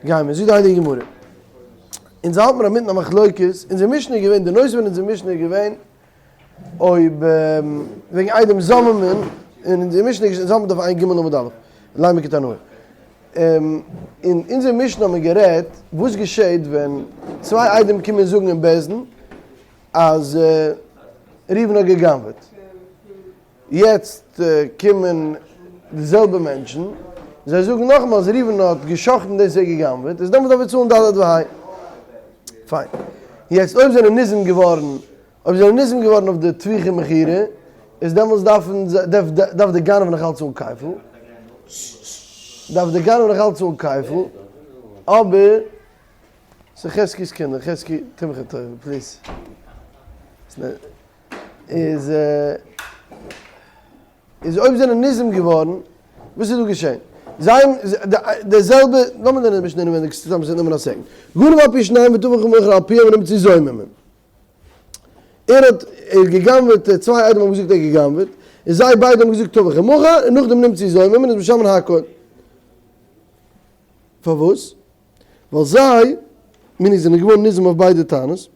גיימיר, זאגט די הייליגע גמרא, אונז האלט מיר אינמיטן א מחלוקת, אונזער משנה איז געווען, די נושא פון אונזער משנה איז געווען, אויב וועגן עדים זוממין, אין אונזער משנה איז אונז האלט מיר דף ע"ג עמוד א', לימא כתנאי. אין אונזער משנה האט מען גערעדט וואס געשעט ווען צוויי עדים קומען זאגן אין בית דין אז ראובן האט גע'גנב'עט. יעצט קומען די זעלבע מענטשן, זיי זאגן נאכאמאל אז ראובן האט גע'שחט'ן דאס ער האט גע'גנב'עט, איז דעמאלט דארף ער צאלן ד' וה'. פיין. יעצט אויב זענען ניזום געווארן, אויב זענען ניזום געווארן אויף די טביחה ומכירה, איז דעמאלטס דארפן זיי, דארף די גנב נאך אלץ צאלן כפל, דארף די גנב נאך אלץ צאלן כפל, אבער ס'איז חזקי'ס קינדער, חזקי, טו מיך א טובה, please. איז איז אויב זענען ניזום געווארן, וואס איז דא געשען? זיי די זעלבע, לאמיר לערנען די משנה אינעווייניג סתם עס וועט נעמען א second. גנב על פי שניים וטבח ומכר על פיהם ונמצאו זוממין. ער האט ער האט גע'גנב'עט, צוויי עדים האבן געזאגט ער האט גע'גנב'עט, און זיי ביידע האבן געזאגט טבח ומכר, און נאכדעם נמצאו זוממין איז משלמין הכל. פארוואס? ווייל זיי, מיני זענען געווארן ניזום אויף ביידע טענות.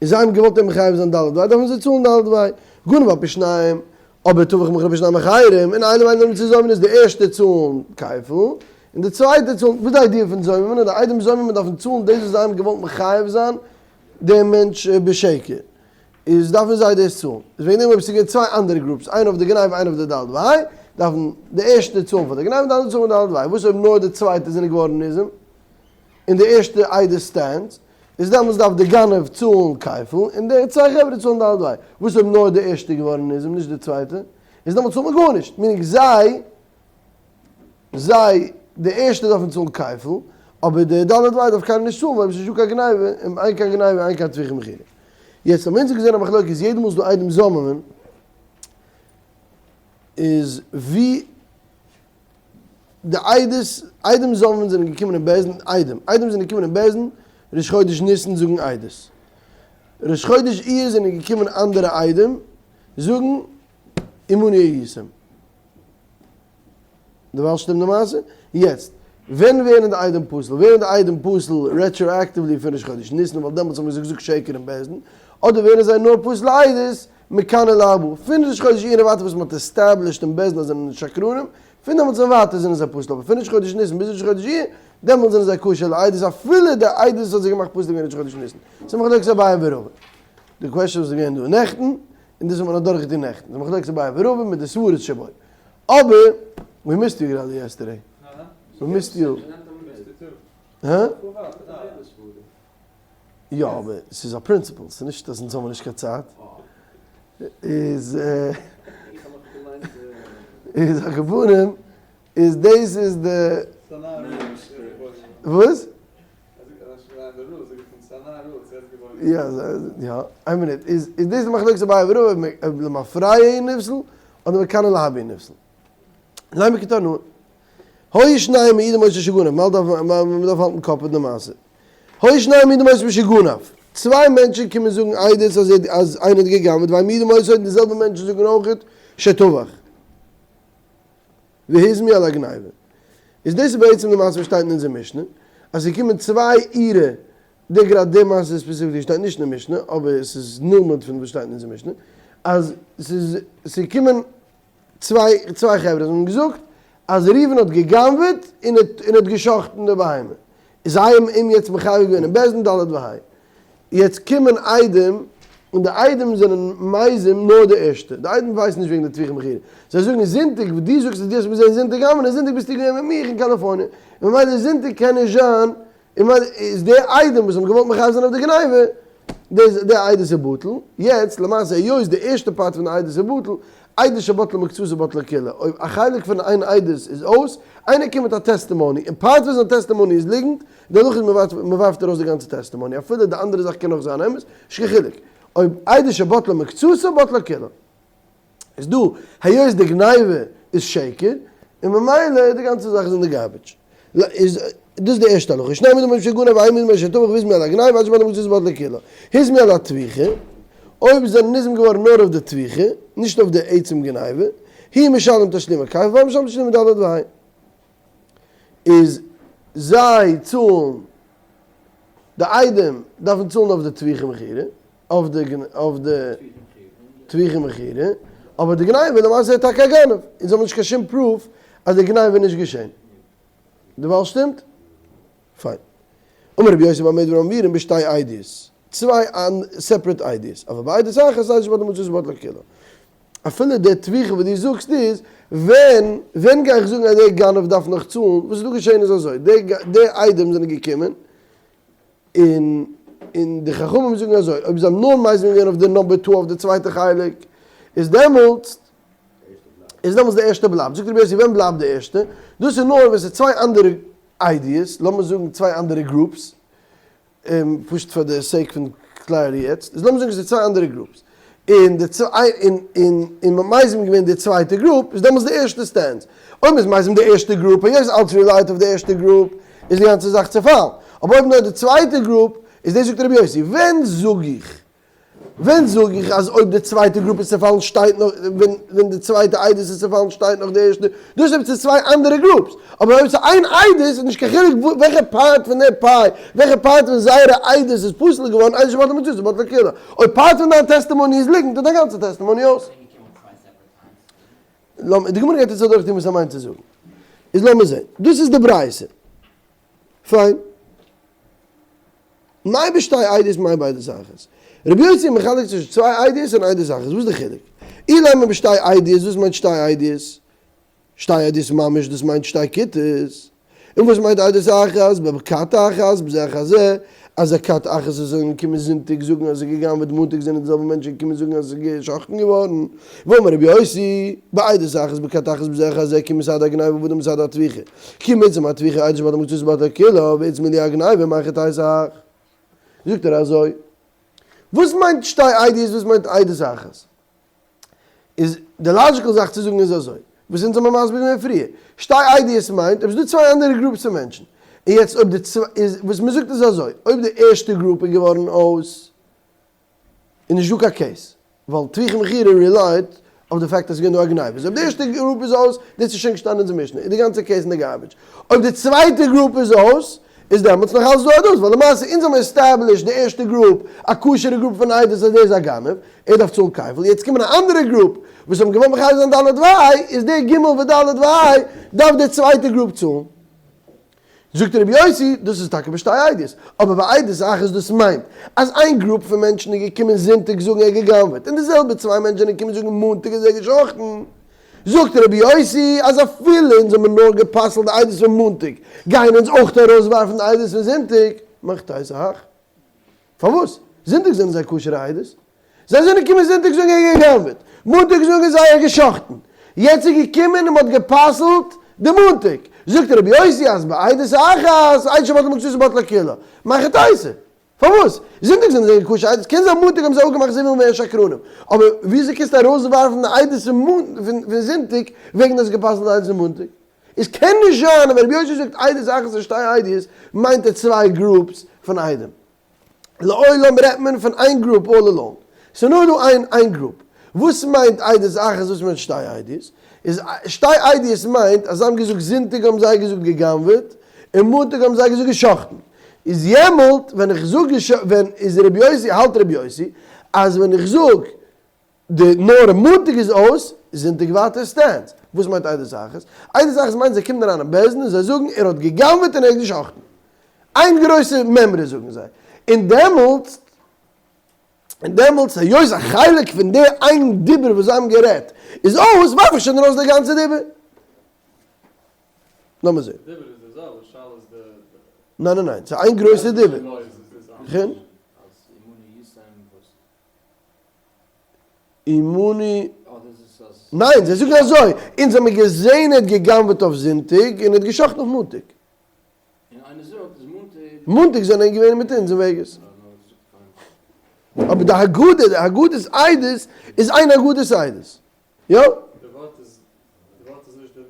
און זיי האבן געוואלט אים מחייב זיין ד' וה' דארפן זיי צאלן ד' וה'. גנב על פי שניים, אבער טבח ומכר על פי שניים אחרים, און אלו ואלו נמצאו זוממין איז די ערשטע צאלן כפל, און די צווייטע צאלן, וואס איז די idea פון זוממין? אז די עדים זוממין דארפן צאלן דאס וואס זיי האבן געוואלט מחייב זיין דעם מענטש בשקר, איז דארפן זיי דאס צאלן. איז וועגן דעם אויב עס איז געווען צוויי אנדערע groups, איינער אויף די גניבה איינער אויף די ד' וה', דארפן די ערשטע צאלן פאר די גניבה און די אנדערע צאלן פאר די ד' וה'. וואס אויב נאר די צווייטע זענען געווארן ניזום, און די ערשטע עדות stands, איז דעמאלטס דארף די גנב צאלן כפל, און די צוויי חברה צאלן ד' וה'. וואס אויב נאר די ערשטע איז געווארן ניזום נישט די צווייטע, איז דעמאלטס צאלט מען גארנישט, meaning זיי, זיי, די ערשטע דארפן צאלן כפל, אבער די ד' וה' דארף קיינער נישט צאלן ווייל עס איז נישטא קיין גניבה, און אין קיין גניבה אין קיין טביחה ומכירה. יעצט האבן אונז געזען א מחלוקת יעדע מאל ס'איז דא עדים זוממין איז ווי די עדות, עדים זוממין זענען געקומען אין בית דין, עדים, עדים זענען געקומען אין בית דין, ראש חודש ניסן זאגן עדות. ראש חודש אייר זענען געקומען אנדערע עדים זאגן עמנו הייתם. דערווייל שטימט די מעשה? יעצט, ווען ווערן די עדים פסול? ווערן די עדים פסול retroactively פון ראש חודש ניסן ווייל דעמאלטס האבן זיי געזאגט שקר אין בית דין, אדער ווערן זיי נאר פסול לעדות מכאן ולהבא, פון ראש חודש אייר און ווייטער וואס מ'האט established אין בית דין אז זיי זענען שקרנים, פון דעמאלטס און ווייטער זענען זיי פסול, אבער פון ראש חודש ניסן ביז ראש חודש אייר, דעמאלטס זענען זיי כשר לעדות אפילו די עדות האט זיי געמאכט פסול געווען ראש חודש ניסן. ס'איז מחלוקת אביי ורבא. די question וואס איז געווען דא נעכטן, און דאס האט מען אדורכגעטון נעכטן. ס'איז מחלוקת אביי ורבא מיט די סברות שבו. אבער, we missed you גראדע yesterday. We missed you. הא? יא אבער ס'איז א principle, ס'איז נישט אז אונז האבן נישט קיין צייט. איז איז על כל פנים איז דאס איז די וואס? יא יא איין מינוט איז איז דאס די מחלוקת אביי ורבא אויב למפרע נפסל אדער מכאן ולהבא נפסל. לימא כתנאי. היו שניים מעידים אותו שגנב, מען דארף האלטן קאפ מיט די מעשה. היו שניים מעידים אותו שגנב, צוויי מענטשן קומען זאגן עדות אז אז איינער האט גע'גנב'עט, והן מעידים אותו און די זעלבע מענטשן זאגן אויכעט שטבח. והוזמו על הגניבה. איז דאס איז בעצם די מעשה וואס שטייט אין אונזער משנה, אז ס'קומען צוויי אירע, די גראדע די מעשה specifically שטייט נישט אין די משנה, אבער עס איז נלמד פון וואס שטייט אין אונזער משנה, אז ס'איז ס'קומען צוויי צוויי חברה האבן געזאגט אז ראובן האט גע'גנב'עט און און האט גע'שחט'ן די בהמה, זיי האבן אים יעצט מחייב געווען אין בית דין ד' וה'. יעצט קומען עדים און די עדים זענען מזים נאר די ערשטע, די עדים ווייסן נישט וועגן די טביחה ומכירה, זיי זאגן זונטאג וואס דו זאגסט אז דו האסט מיר געזען זונטאג גנב'ענען, זונטאג ביסטו געווען מיט מיך אין קאליפארניע, און ממילא זונטאג קען נישט זיין און ממילא איז די עדים וואס האבן געוואלט מחייב זיין אויף די גניבה, די די עדות איז בטל, יעצט למעשה היות די ערשטע part פון די עדות איז בטל, עדות שבטלה מקצתה בטלה כולה, אויב א חלק פון איין עדות איז אויס, איינער קומט מיט א testimony, און part פון זיין testimony איז ליגנט, די הלכה איז מען ווארפט ארויס די גאנצע testimony, אפילו די אנדערע זאך קען נאך זיין אמת, נישט קיין חילוק, אויב עדות שבטלה מקצתה בטלה כולה. איז דא, היות די גניבה איז שקר, און ממילא די גאנצע זאך איז אין די garbage. איז דאס איז די ערשטע הלכה, שניים מעידים שגנב ואין מעידים שטבח והוזמו על הגניבה עד שבטלה מקצתה בטלה כולה. הוזמו על הטביחה, אויב זענען ניזום געווארן נאר אויף די טביחה, נישט אויף די עצם גניבה, הוא משלם תשלומי כפל והן משלמים תשלומי ד' וה'. איז. זיי צאלן, די עדים דארפן צאלן אויף די טביחה מכירה, אויף די אויף די טביחה מכירה, אבער די גניבה למעשה איז טאקע א גנב, אונז האבן נישט קיין שום proof אז די גניבה איז נישט געשען. דערווייל שטימט? פיין. אמר רבי יוסי במה דברים אמורים בשתי עדיות, צוויי separate עדיות, אבל בעדות אחת עדות שבטלה מקצתה בטלה כולה. אפילו די טביחה וואס דו זאגסט איז, ווען ווען גיי איך זאגן אז דער גנב דארף נאך צאלן, וואס איז דא געשען איז אזוי, די די עדים זענען געקומען, און און די חכמים זאגן אזוי, אויב זיי האבן נאר מזים געווען אויף די number two אויף די צווייטע חלק, איז דעמאלטס איז דעמאלטס די ערשטע בלייבט. זאגט רבי יוסי ווען בלייבט די ערשטע? דאס איז נאר ווען ס'איז צוויי אנדערע עדיות, לאמיר זאגן צוויי אנדערע groups, פשוט פאר די sake פון clarity יעצט, איז לאמיר זאגן ס'איז צוויי אנדערע groups, און די צוויי און און און מ'האט מזים געווען די צווייטע group, איז דעמאלטס די ערשטע stands. אויב מ'איז מזים די ערשטע group, היות אלץ rely ט אויף די ערשטע group, איז די גאנצע זאך צעפאלן. אבער אויב נאר די צווייטע group, איז דאס זאגט רבי יוסי, ווען זאג איך ווען זאג איך אז אויב די צווייטע group איז צעפאלן שטייט נאך ווען ווען די צווייטע עדות איז צעפאלן שטייט נאך די ערשטע, דאס איז אויב ס'איז צוויי אנדערע groups, אבער אויב ס'איז איין עדות איז נישט קיין חילוק וועלכע part פון די פיי וועלכע part פון זייערע עדות איז פסול געווארן עדות שבטלה מקצתה בטלה כולה, אויב part פון דיין testimony איז ליגנט איז דיין גאנצע testimony אויס. די גמרא גייט יעצט אדורך טון וואס ער מיינט צו זאגן, איז לאמיר זען, דאס איז די ברייתא, פיין. מאי בשתי עדיות מאי בעדות אחת. רבי יוסי איז מחלק צווישן צוויי עדיות און עדות אחת, וואס איז די חילוק? אילימא בשתי עדיות, וואס מיינט שתי עדיות? שתי עדיות ממש דאס מיינט שתי כיתות. און וואס מיינט עדות אחת? בכת אחת, בזה אחר זה, אז א כת אחת איז זענען געקומען זונטאג זאגן אז עס איז גע'גנב'עט מאנטאג זענען די זעלבע מענטשן געקומען זאגן אז עס איז גע'שחט'ן געווארן. ואמר רבי יוסי, בעדות אחת בכת אחת בזה אחר זה כי מצד הגניבה והדר מצד הטביחה. כי מצד הטביחה עדות שבטלה מקצתה בטלה כולה ואיצטמא להו אגניבה מהיכי תיתי הך. זאגט ער אזוי, וואס מיינט שתי עדיות וואס מיינט עדות אחת? איז די logical זאך צו זאגן איז אזוי, וואס אונז האבן מסביר געווען פריער, שתי עדיות מיינט אויב ס'איז דא צוויי אנדערע groups פון מענטשן, און יעצט אויב די צוויי, איז וואס מ'זאגט איז אזוי, אויב די ערשטע group איז געווארן אויס, איז נישט דא קיין case, ווייל טביחה מכירה rely ט אויף די fact אז ס'איז געווען דא א גניבה, איז אויב די ערשטע group איז אויס, דאס איז שוין געשטאנען אין אונזער משנה, איז די גאנצע case אין די garbage. אויב די צווייטע group איז אויס, איז דעמאלטס נאך אלץ דא א דאס, ווייל למעשה אונז האבן establish ט די ערשטע group, א כשר'ע group פון עדות אז דער איז א גנב, ער דארף צאלן כפל, יעצט קומען א אנדערע group וואס האבן געוואלט מחייב זיין ד' וה', איז דער ג' וד' וה' דארף די צווייטע group צאלן. זאגט רבי יוסי, דאס איז טאקע בשתי עדיות, אבער בעדות אחת דאס מיינט אז איין group פון מענטשן איז געקומען זונטאג זאגן ער האט גע'גנב'עט, און די זעלבע צוויי מענטשן זענען געקומען זאגן מאנטאג אז ער האט גע'שחט'ן, זאגט רבי יוסי אז אפילו אונז האבן נאר גע'פסל'ט די עדות פון מאנטאג, גייען אונז אויך ארויסווארפן די עדות פון זונטאג, מהיכי תיתי הך. פארוואס? זונטאג זענען זיי כשר'ע עדות. זיי זענען געקומען זונטאג זאגן ער האט גע'גנב'עט, מאנטאג זאגן זיי ער האט גע'שחט'ן. יעצט איז געקומען און מ'האט גע'פסל'ט די מאנטאג. זאגט רבי יוסי אז בעדות אחת, עדות שבטלה מקצתה בטלה כולה. מהיכי תיתי. פארוואס? זונטאג זענען זיי כשר'ע עדות, קען זיין מאנטאג האבן זיי אפגעמאכט זיי ווילן ווערן שקרנים. אבער וויאזוי קענסטו ארויסווארפן די עדות פון זונטאג וועגן דו האסט גע'פסל'ט די עדות פון מאנטאג? עס קען נישט זיין אז ווען רבי יוסי זאגט עדות אחת און שתי עדיות מיינט ער צוויי groups פון עדים. לעולם רעדט מען פון איין group all along. ס'איז נאר דא איין איין group. וואס מיינט עדות אחת וואס מיינט שתי עדיות? איז שתי עדיות מיינט אז זיי האבן געזאגט זונטאג האבן זיי געזאגט גע'גנב'עט און מאנטאג האבן זיי געזאגט גע'שחט'ן. איז יעמאלט ווען איך זאג ווען איז רבי יוסי האלט רבי יוסי אז ווען איך זאג די נאר מאנטאג איז אויס, זונטאג ווייטער stands. וואס מיינט עדות אחת? עדות אחת מיינט זיי קומען אריין אין בית דין און זיי זאגן ער האט גע'גנב'עט און ער האט גע'שחט'ן. איין גרויסע מימרא זאגן זיי. און דעמאלטס און דעמאלטס היות א חלק פון די איין דיבור וואס זיי האבן גערעדט איז אויס ווארף איך שוין ארויס די גאנצע דיבור. לאמיר זען. די דיבור איז די זעלבע, שאלה איז די. ניין ניין ניין, ס'איז איין גרויסע דיבור. כן? עמנו, ניין זיי זאגן אזוי, אונז האמיר געזעהן ער האט גע'גנב'עט אויף זונטאג און ער האט גע'שחט'ן אויף מאנטאג. מאנטאג זענען געווען מיט אונז אין וועגאס. אבער די הגדה, די הגדת עדות איז איין הגדת עדות. יא? די ווארט איז, די ווארט איז נישט די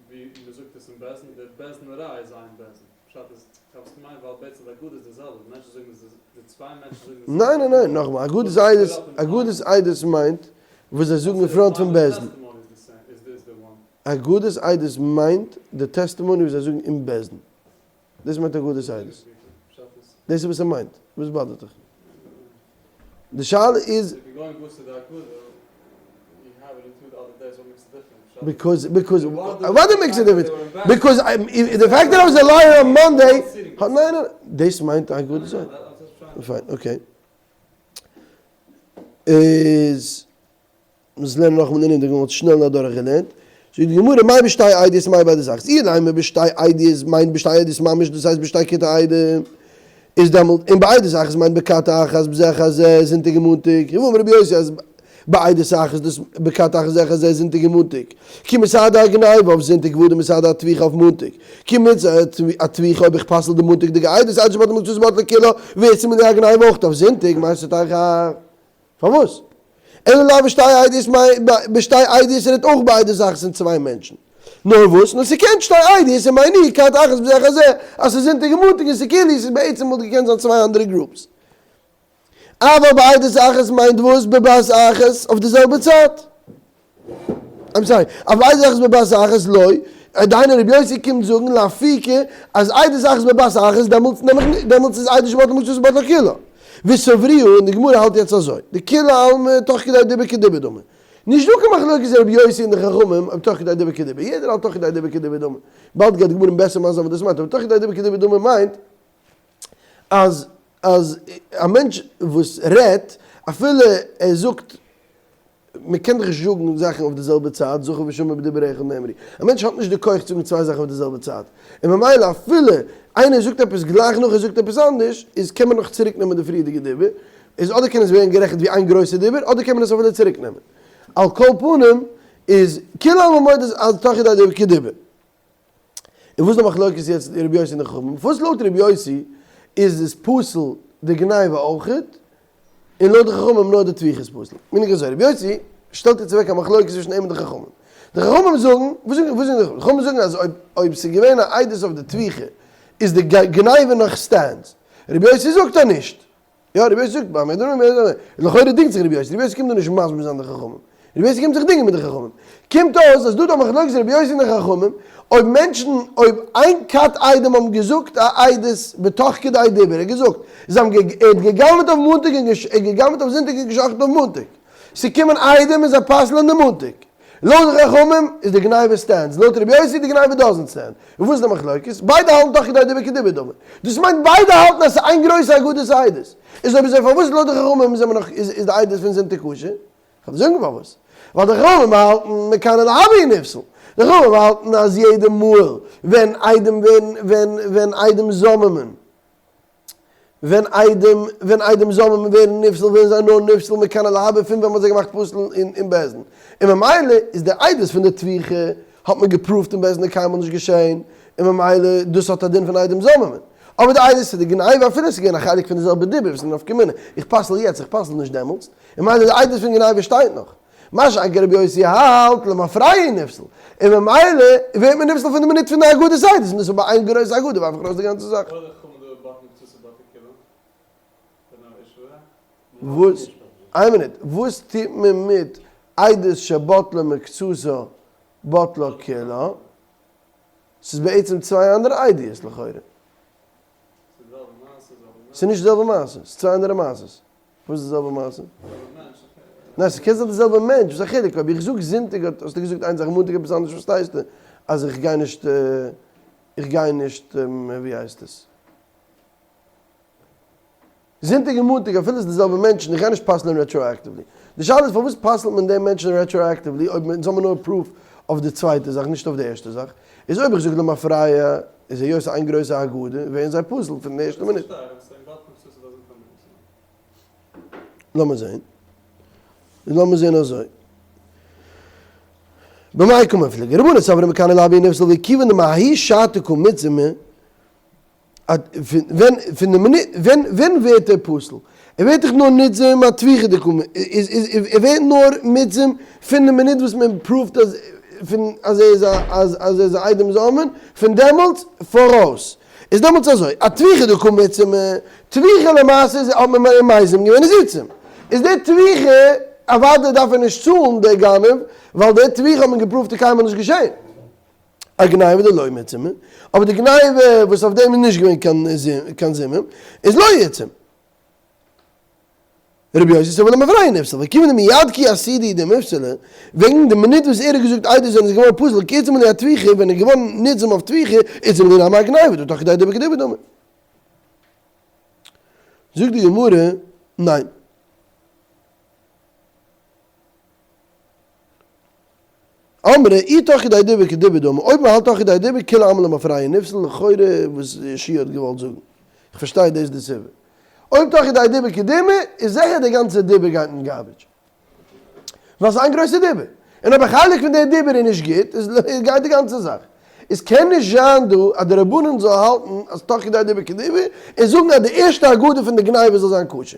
ווי מען זאגט עס אין בית דין, די בית דין ראיה איז איין בית דין. פשט איז, כ'האב עס געמיינט ווייל בעצם די הגדה איז די זעלבע, די מענטשן זאגן עס די צוויי מענטשן זאגן די זעלבע. ניין ניין ניין, נאכאמאל, הגדת עדות, הגדת עדות מיינט וואס זיי זאגן אין front פון בית דין. הגדת עדות מיינט די testimony וואס זיי זאגן אין בית דין. דאס מיינט אגודת עדות. דאס איז וואס ער מיינט. וואס באדערט דיך? די שאלה איז. because because אוודאי makes a difference because the fact that I was a liar on Monday ניין ניין דאס מיינט אגודת עדות. פיין okay. איז. מוז לערנען נאכאמאל די גמרא האט שנעל אדורך געלערנט, זאגט די גמרא מאי בשתי עדיות מאי בעדות אחת, אילימא בשתי עדיות מיינט בשתי עדיות ממש דאס הייסט בשתי כתי עדים, איז דעמאלט און בעדות אחת מיינט בכת אחת בזה אחר זה זונטאג און מאנטאג, און ואמר רבי יוסי אז בעדות אחת דאס בכת אחת זה אחר זה זונטאג און מאנטאג, כי מצד הגניבה אויף זונטאג והדר מצד הטביחה אויף מאנטאג, כי מצד הטביחה אויב איך פסל די מאנטאג'דיגע עדות עדות שבטלה מקצתה בטלה כולה, ואיצטמא ליה הגניבה אויך אויף זונטאג, מאי ס'טייך א. פארוואס? אלא לאו בשתי עדיות מיינט בשתי עדיות רעדט אויך ביידע זאכן זענען צוויי מענטשן. נאר וואס? נאר ס'קען שתי עדיות און מיין כת אחת בזה אחר זה אז ס'איז זונטאג און מאנטאג און ס'כאילו ס'איז בעצם וואלט געקענט זיין צוויי אנדערע groups. אבל בעדות אחת מיינט וואס? בבת אחת אויף די זעלבע צייט. I'm sorry, אבל עדות אחת בבת אחת לא, דהיינו רבי יוסי קומט זאגן לאפוקי אז עדות אחת בבת אחת דעמאלטס נעם איך נישט, דעמאלטס איז עדות שבטלה מקצתה בטלה כולה. וסברוה און די גמרא האלט יעצט אזוי, דכולי עלמא תוך כדי דיבור כדיבור דמי. נישט דא קיין מחלוקת רבי יוסי און די חכמים אויב תוך כדי דיבור כדיבור, יעדער האלט תוך כדי דיבור כדיבור דמי. באלד גייט די גמרא בעסער מסביר זיין וואס דאס מיינט, אבער תוך כדי דיבור כדיבור דמי מיינט אז אז א מענטש וואס רעדט אפילו ער זאגט מען קען דאך נישט זאגן זאכן אויף די זעלבע צייט, זכור ושמור בדיבור אחד נאמרו. א מענטש האט נישט די כח צו זאגן צוויי זאכן אויף די זעלבע צייט, און ממילא אפילו איינער זאגט עפעס גלייך נאך ער זאגט עפעס אנדערש, איז קען מען נאך צוריק נעמען די פריערדיגע דיבור, איז אדער קען עס ווערן גערעכנט ווי איין גרויסע דיבור, אדער קען מען עס אפילו צוריק נעמען. על כל פנים איז כולי עלמא מודה אז תוך כדי דיבור כדיבור. און וואס איז די מחלוקת יעצט רבי יוסי און די חכמים? פארוואס לויט רבי יוסי איז עס פסול די גניבה אויכעט, און לויט די חכמים נאר די טביחה איז פסול? מנהג אזוי, רבי יוסי שטעלט יעצט אוועק א מחלוקת צווישן אים און די חכמים. די חכמים זאגן, וואס זאגן וואס זאגן די חכמים? די חכמים זאגן אז אויב אויב ס'איז געווען א עדות אויף די טביחה איז די גניבה נאך stands. רבי יוסי זאגט אז נישט. יא, רבי יוסי זאגט במה דברים אמורים, לכאורה דינגט זיך רבי יוסי, רבי יוסי קומט דא נישט מסביר זיין די חכמים, רבי יוסי קומט זיך דינגען מיט די חכמים, קומט אויס אז דא איז א מחלוקת רבי יוסי און די חכמים, אויב מענטשן, אויב איין כת עדים האבן געזאגט א עדות בתוך כדי דיבור, ער האט געזאגט, זיי האבן גע, ער האט גע'גנב'ט אויף מאנטאג און געש, ער האט גע'גנב'ט אויף זונטאג און גע'שחט'ן אויף מאנטאג, ס'קומען עדים און זיי פסל'ען די מאנטאג. לויט די חכמים איז די גניבה stands, לויט רבי יוסי די גניבה doesn't stand. און וואס איז די מחלוקת? ביידע האלטן תוך כדי דיבור כדיבור דמי. דאס מיינט ביידע האלטן אז ס'איז איין גרויסע אגודת עדות. איז אויב אזוי פארוואס לויט די חכמים זעמער נאך איז די עדות פון זונטאג כשר? כ'וועל דיר זאגן פארוואס. ווייל די חכמים האלטן מכאן ולהבא הוא נפסל. די חכמים האלטן אז יעדע מאל ווען עדים ווערן ווען ווען עדים זוממין ווען עדים ווען עדים זוממין ווערן נפסל ווערן זיי נאר נפסל מכאן ולהבא פון ווען מ'האט זיי געמאכט פסול אין בית דין און ממילא איז די עדות פון די טביחה האט מען געפרואווט אין בית דין איז קיינמאל נישט געשעהן און ממילא דאס האט א דין פון עדים זוממין אבער די עדות פון די גניבה אפילו עס איז געווען א חלק פון די זעלבע דיבור וואס איז נפקא מינה איך פסל יעצט איך פסל נישט דעמאלטס און ממילא די עדות פון גניבה שטייט נאך. מה שאין כן רבי יוסי האלט למפרע נפסל, און ממילא ווערט מען נפסל פון די מינוט פון די הגדה סדר, און דאס איז ביי איין גרויסע הגדה ווארף איך ארויס די גאנצע זאך. וואס, איין מינוט, וואס טוט מען מיט עדות שבטלה מקצתה בטלה כולה? ס'איז בעצם צוויי אנדערע עדיות לכאורה. ס'איז נישט די זעלבע מעשה, ס'איז צוויי אנדערע מעשות. וואס איז די זעלבע מעשה? ניין ס'קען זיין די זעלבע מענטש, וואס א חילוק אויב איך זאג זונטאג האסטו געזאגט איין זאך מאנטאג עפעס אנדערש פארשטייסטו אז איך גיי נישט איך גיי נישט ווי הייסט עס זונטאג און מאנטאג אפילו ס'איז די זעלבע מענטשן איך גיי נישט פסל'ען retroactively די שאלה איז פארוואס פסל'ט מען דעם מענטשן retroactively אויב אונז האבן נאר proof אויף די צווייטע זאך נישט אויף די ערשטע זאך איז אויב איך זאג למפרע איז היות איין גרויסע הגדה ווערן זיי פסול פון די ערשטע מינוט. לאמיר זעהן. לאמיר זעהן אזוי. במאי קמיפלגי? רבנן סברי מכאן ולהבא נפסל וכיוון דמהאי שעתא קא מיתזמי, ווען פון די מינוט ווען ווען ווערט ער פסול? ער ווערט דאך נאר ניתזם אטביחה דקא איז איז ער ווערט נאר מיתזם פון די מינוט וואס מען פרואווט אז פון אז ער איז א אז אז ער איז א איידעם זאמען פון דעמאלטס פאראויס איז דעמאלטס אזוי, אטביחה דקא מיתזמא, טביחה למעשה איז האט מען אים מזים געווען איז איתזם, איז די טביחה אוודאי דארף ער נישט צאלן דער גנב, ווייל די טביחה האט מען געפרואווט איז קיינמאל נישט געשען. אגניבה דלא מיתזמא, אבער די גניבה וואס אויף דעם איז נישט געווען קיין זימון איז לא איתזם. רבי יוסי סבר למפרע נפסל, וכיוון דמיד כי אסידי דמיפסלא, וועגן די מינוט וואס ער האט געזאגט עדות זענען זיי געווארן פסול, כי איתזם ליה אטביחה, ווען ער איז געווארן נתזם אויף טביחה, איתזם ליה נמי אגניבה, דהא תוך כדי דיבור כדיבור דמי. זאגט די גמרא, ניין. אמרי, אי תוך כדי דיבור כדיבור דמי, אויב מען האלט תוך כדי דיבור כולי עלמא למפרע נפסל, לכאורה וואס יהושע האט געוואלט זאגן. איך פארשטיי דאס די סיבה. אויב תוך כדי דיבור כדיבור, איז זיכער די גאנצע דיבור גייט אין garbage. ווייל ס'איז איין גרויסע דיבור. און אויב א חלק פון די דיבור איז נישט גוט, איז גייט די גאנצע זאך. עס קען נישט זיין דא אז די רבנן זאל האלטן אז תוך כדי דיבור כדיבור, און זאגן אז די ערשטע הגדה פון די גניבה זאל זיין כשר.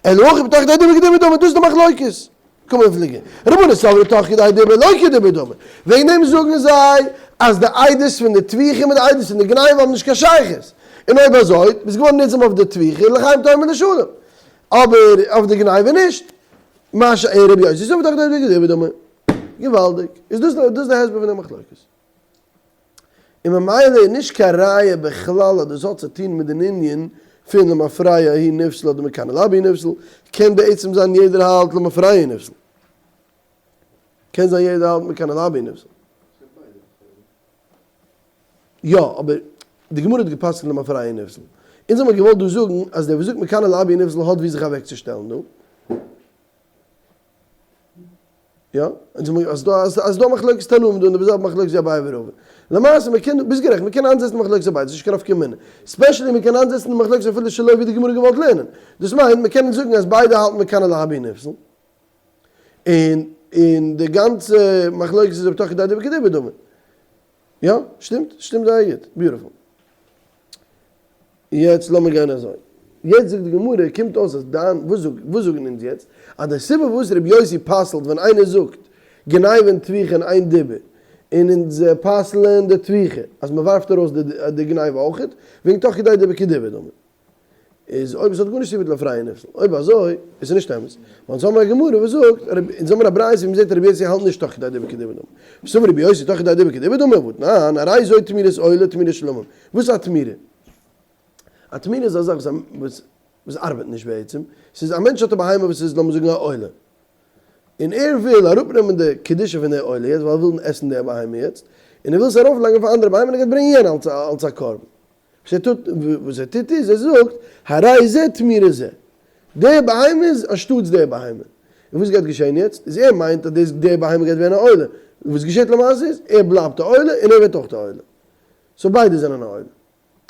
אלא הכא בתוך כדי דיבור כדיבור דמי, דאס איז די מחלוקת. קמיפלגי. רבנן סברי תוך כדי דיבור לא כדיבור דמי. וועגן דעם זאגן זיי אז די עדות פון די טביחה מיט די עדות פון די גניבה האבן נישט קיין שייכות. און אויב אזוי, ביסט געווארן ניזום אויף די טביחה, לחיים תאמר לשלום. אבער אויף די גניבה נישט. מה שאין רבי יוסי סבר תוך כדי דיבור כדיבור דמי. געוואלדיג. איז דאס דאס די הסבר פון די מחלוקת. און ממילא איז נישט קיין ראיה בכלל אז דאס האט צו טון מיט דעם ענין פון למפרע הוא נפסל אדער מכאן ולהבא הוא נפסל, קען בעצם זיין יעדער האלט למפרע הוא נפסל. קען זיין יעדער האלט מכאן ולהבא הוא נפסל. יא, אבער די גמרא האט גע'פסק'נט למפרע הוא נפסל. אונז האמיר געוואלט דא זאגן אז דער וואס זאגט מכאן ולהבא הוא נפסל האט וואו זיך אוועקצושטעלן דא. יא, אונז האמיר אז דא אז דא מחלוקת תנאים דא און די זעלבע מחלוקת ווי אביי ורבא. למעשה מען קען, ביסט גערעכט, מען קען איינזעצן די מחלוקת אביי, ס'איז נישט קיין נפקא מינה. specially מען קען איינזעצן די מחלוקת אפילו שלא ווי די גמרא געוואלט לערנען. דאס מיינט מען קען זאגן אז ביידע האלטן מכאן ולהבא נפסל. און און די גאנצע מחלוקת איז אויב תוך כדי דיבור כדיבור דמי. יא, שטימט, שטימט זייער גוט, beautiful. יעצט לאמיר גיין אזוי. יעצט זאגט די גמרא, קומט אויס אז דיין, וואס זאג, וואס זאגן אונז יעצט? אז די סיבה וואס רבי יוסי פסל'ט ווען איינער זאגט גניבה און טביחה אין איין דיבור, און אונז פסל'ען די טביחה, אז מען ווארפט ארויס די די גניבה אויכעט, וועגן תוך כדי דיבור כדיבור דמי. איז אויב עס האט גארנישט צו מיט למפרע נפסל, אויב אזוי איז עס נישט אמת, ווייל אונז האבן א גמרא וואס זאגט, אונז האבן א ברייתא ווי מ'זעט רבי יוסי האלט נישט תוך כדי דיבור כדיבור דמי, וסבר רבי יוסי תוך כדי דיבור כדיבור דמי, והתנן, הרי זו תמורת עולה תמורת שלמים, וואס איז א תמורה? א תמורה איז א זאך וואס וואס ארבעט נישט בעצם, ס'איז א מענטש האט א בהמה וואס איז לאמיר זאגן א עולה, און ער וויל אראפנעמען די קדושה פון די עולה יעצט ווייל ער וויל עסן די בהמה יעצט, און ער וויל עס ארויפלייגן אויף א אנדערע בהמה און ער גייט ברענגען יענע אלס א קרבן. וואס ער טוט, וואס ער טוט איז, ער זאגט, הרי זה תמורת זה. די בהמה איז אנשטאטס די בהמה. און וואס גייט געשען יעצט? איז ער מיינט אז דאס די בהמה גייט ווערן א עולה. וואס געשעט למעשה איז, ער בלייבט א עולה און ער ווערט אויך א עולה. so ביידע זענען א עולה.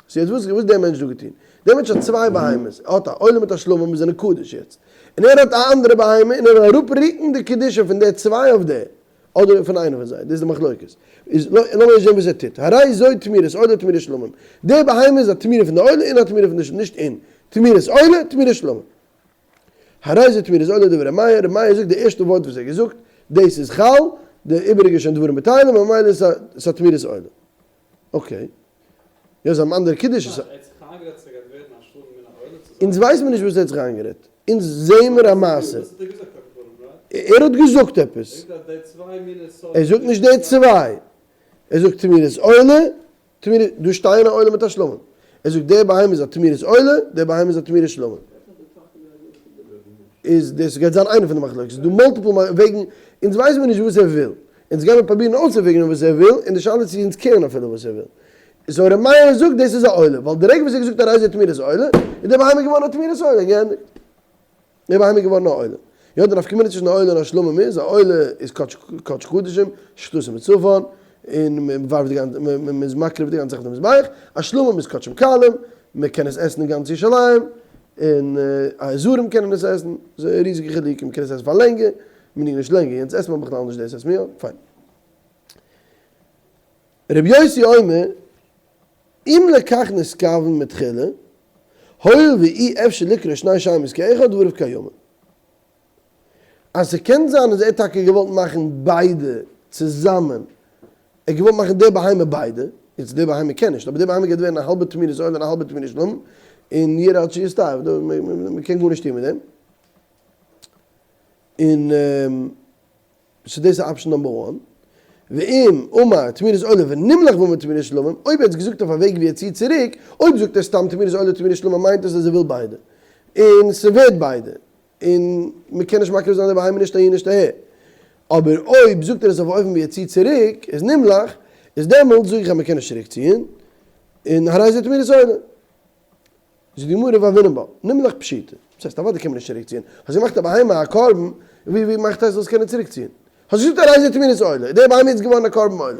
so יעצט וואס וואס האט דער מענטש דא געטון? דער מענטש האט צוויי בהמות, ער האט א עולה מיט א שלמים וואס זענען קדוש יעצט. און ער האט א אנדערע בהמה און ער וויל אראפרוקן די קדושה פון די צוויי אויף די. אדער פון איינע פון זיי, דאס איז די מחלוקת. איז לאמיר זען וואס ער טוט, הרי זו תמורת עולה תמורת שלמים, די בהמה איז א תמורה פון די עולה און א תמורה פון די שלמים, נישט אין, תמורת עולה תמורת שלמים. הרי זו תמורת עולה דברי ר' מאיר, ר' מאיר זאגט די ערשטע ווארט וואס ער האט געזאגט, דאס איז חל, די איבעריגע איז שוין דברים בטלים, ממילא איז עס א תמורת עולה. okay. יא זיי האבן אנדערע קידוש. ער האט זיך איינגערעדט ס'גייט ווערן א שלמים מן העולה צו זיין. אונז ווייסן מיר נישט וואס ער האט זיך איינגערעדט. אונז זעהן מיר א מעשה. ער האט געזאגט עפעס. ער זאגט נישט די צוויי. ער זאגט תמורת עולה, תמורת, דא שטייען א עולה מיט א שלמים. ער זאגט די בהמה איז א תמורת עולה, די בהמה איז א תמורת שלמים. איז דאס גייט זיין איינע פון די מחלוקת. ס'איז דא multiple וועגן, אונז ווייסן מיר נישט וואס ער וויל. אונז גיימיר פרובירן אויסצופיגערן וואס ער וויל, און די שאלה איז צו אונז care ן אפילו וואס ער וויל. so ר' מאיר זאגט דאס איז א עולה, ווייל די רגע וואס ער האט געזאגט הרי זה תמורת עולה, איז די בהמה געווארן א תמורת עולה, און געענדיגט. די בהמה איז געווארן א עולה. יא, די נפקא מינה צווישן א עולה און א שלמים איז, א עולה איז קדש קדשים, שחיטתו מצפון, און מען ווארפט די גאנצע, מען איז מקריב די גאנצע זאך אויף די מזבח, א שלמים איז קדשים קלים, מען קען עס עסן אין גאנץ ירושלים, און זרים קענען עס עסן, ס'איז ריזיגע חילוקים, מען קען עס עסן פאר לענגער, מנהג נישט לענגער, יענץ עסט מען בכלל נישט דאס עסט מען יא, פיין. רבי יוסי אומר, אם לכך נתכוון מתחילה, הואיל ואי אפשר לקרוא שני שמות כאחד דבריו קיימין. אז ס'קען זיין אז ער האט טאקע געוואלט מאכן ביידע צוזאמען, ער האט געוואלט מאכן די בהמה ביידע, יעצט די בהמה קען נישט, אבער די בהמה גייט ווערן א האלבע תמורת עולה און א האלבע תמורת שלמים, און יראה עד שיסתאב, מ'קען גארנישט טון מיט דעם. און so דאס איז option number one. ואם אמר תמורת עולה ונמלך ואמר תמורת שלמים, אויב ער האט עס געזאגט אויף א וועג ווי ער ציט צוריק, אויב זאגט ער סתם תמורת עולה תמורת שלמים מיינט עס אז ער וויל ביידע, און ס'ווערט ביידע, און מ'קען נישט מקריב זיין די בהמה נישט אהין נישט אהער. אבער אויב זאגט ער עס אויף א אופן ווי ער ציט צוריק, איז נמלך, איז דעמאלטס זאג איך אז מ'קען נישט צוריק ציען, און הרי זה תמורת עולה. זאגט די גמרא והוינן בה, נמלך פשיטא. וואס הייסט אוודאי קען מען נישט צוריק ציען, האסט געמאכט א בהמה א קרבן, ווי ווי מאכט עס זאלסט קענען צוריק ציען? האסט געזאגט הרי זה תמורת עולה, איז די בהמה יעצט געווארן א קרבן עולה.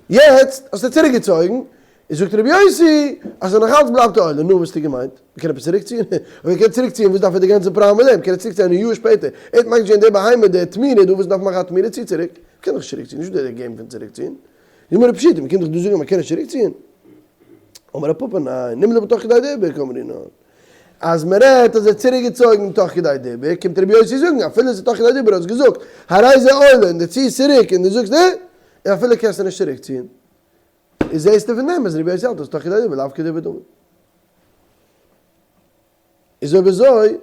יעצט האסטו צוריק געצויגן, איז זאגט רבי יוסי אז נאך אלץ בלייבט א עולה, נו וואס האסטו געמיינט? מ'קען עפעס צוריק ציען? אויב מ'קען צוריק ציען וואס דארף ער די גאנצע פראבלעם מיט דעם? קען ער צוריק ציען א יאר שפעטער, ער האט מקדיש געווען די בהמה די תמורה דא וואס דארף מאכן א תמורה צי צוריק? מ'קען דאך נישט צוריק ציען, נישט דא די game פון צוריק ציען. די גמרא פשיטא, מ'קומט דאך דא זאגן אז מ'קען נישט צוריק ציען. אמר רב פפא ניין, נמלך בתוך כדי דיבור קאמרינן. אז מ'רעדט אז ער האט צוריק געצויגן תוך כדי דיבור, קומט רבי יוסי זאגן אפילו עס איז תוך כדי דיבור האסט געזאגט הרי זה עולה און דו ציעסט צוריק און דו זאגסט אה, און אפילו קענסטו נישט צוריק ציען. איז זעסטו פון דעם אז רבי יוסי האלט אז תוך כדי דיבור לאו כדיבור דמי. איז אויב אזוי,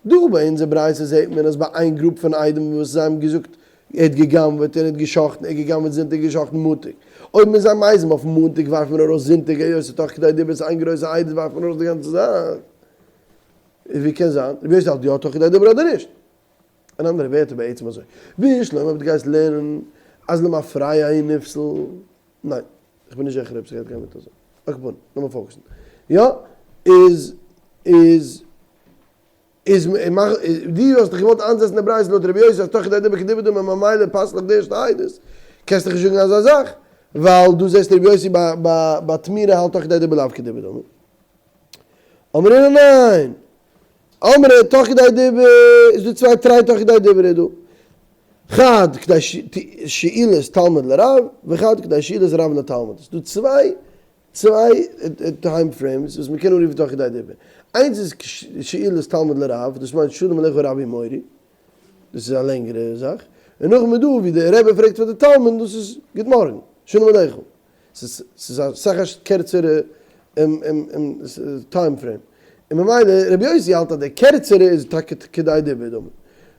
דא ביי אונזער ברייתא זעט מען אז ביי איין group פון עדים וואס זיי האבן געזאגט ער האט גע'גנב'עט און ער האט גע'שחט'ן, ער האט גע'גנב'עט זונטאג און גע'שחט'ן מאנטאג. אויב מ'איז זיי מזים אויף מאנטאג ווארפט מען ארויס זונטאג היות ס'איז תוך כדי דיבור ס'איז איין גרויסע עדות ווארפט מען ארויס די גאנצע זאך. איז ווי קען זיין? רבי יוסי האלט יא תוך כדי דיבור אדער נישט? אין אנדערע ווערטער בעצם אזוי. בשלמא אויב דו גייסט לערנען אז למפרע הוא נפסל. ניין, איך בין נישט זיכער אויב ס'גייט גיין מיט אזוי. על כל פנים, לאמיר focus ן. יא, איז, איז, איז, מאך, דו האסט דאך געוואלט איינזעצן די ברייתא לויט רבי יוסי אז תוך כדי דיבור כדיבור דמי ממילא פסל'ט די ערשטע עדות. קענסט דאך נישט זאגן אזא זאך, ווייל דא זעסטו רבי יוסי ביי, ביי, ביי תמורה האלט תוך כדי דיבור לאו כדיבור דמי. אמרינן ניין! אמרי תוך כדי דיבור איז דא צוויי תרי תוך כדי דיבור איז דא. חד כדי שאילת תלמיד לרב וחד כדי שאילת רב לתלמיד. ס'איז דא צוויי צוויי time frames וואס מ'קען אנרופן תוך כדי דיבור. איינס איז שאילת תלמיד לרב, דאס מיינט שלום עליך רבי מורי, דאס איז א לענגערע זאך. און נאכדעם איז דא ווי דער רבי פרעגט פאר די תלמיד, דאס איז גוט מארגן, שלום עליך. ס'איז אסאך א קערצערע time frame, און ממילא רבי יוסי האלט אז די קערצערע איז טאקע כדי דיבור דמי,